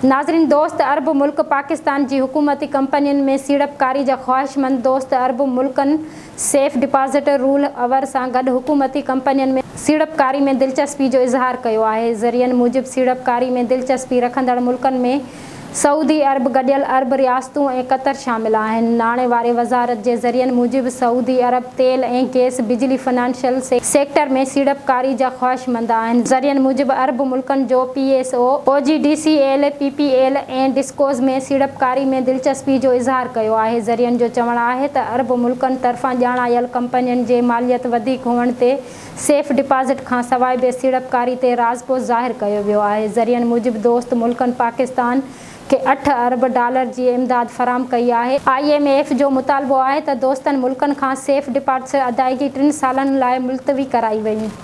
ناظرين دوست عرب ملڪ پاڪستان جي حڪومتي ڪمپنين ۾ سيڙپڪاري جا خواهشمند دوست عرب ملڪن سيف ڊپازٽ رول اور سان گڏ حڪومتي ڪمپنين ۾ سيڙپڪاري ۾ دلچسپي جو اظهار ڪيو آهي ذريعن موجب سيڙپڪاري ۾ دلچسپي رکندڙ ملڪن ۾ سعودي عرب، گڏيل عرب رياستون ۽ قطر شامل آهن. ناڻي واري وزارت جي ذريعن موجب سعودي عرب تيل ۽ گئس، بجلي، فنانشل سيڪٽر ۾ سيڙپڪاري جا خواهشمند آهن. ذريعن موجب عرب ملڪن جو P S O, O G D C L, P P L ۽ DISCOs ۾ سيڙپڪاري ۾ دلچسپي جو اظهار ڪيو آهي. ذريعن جو چوڻ آهي ته عرب ملڪن طرفان ڄاڻايل ڪمپنين جي ماليت وڌيڪ هئڻ تي سيف ڊپازٽ کانسواء به سيڙپڪاري تي راضپو ظاهر ڪيو ويو آهي. ذريعن موجب دوست ملڪن پاڪستان کي اٺ ارب ڊالر جي امداد فراهم ڪئي آهي. I M F جو مطالبو آهي ته دوستن ملڪن کان سيف ڊپازٽ ادائيگي ٽن سالن لاء ملتوي ڪرائي وڃي.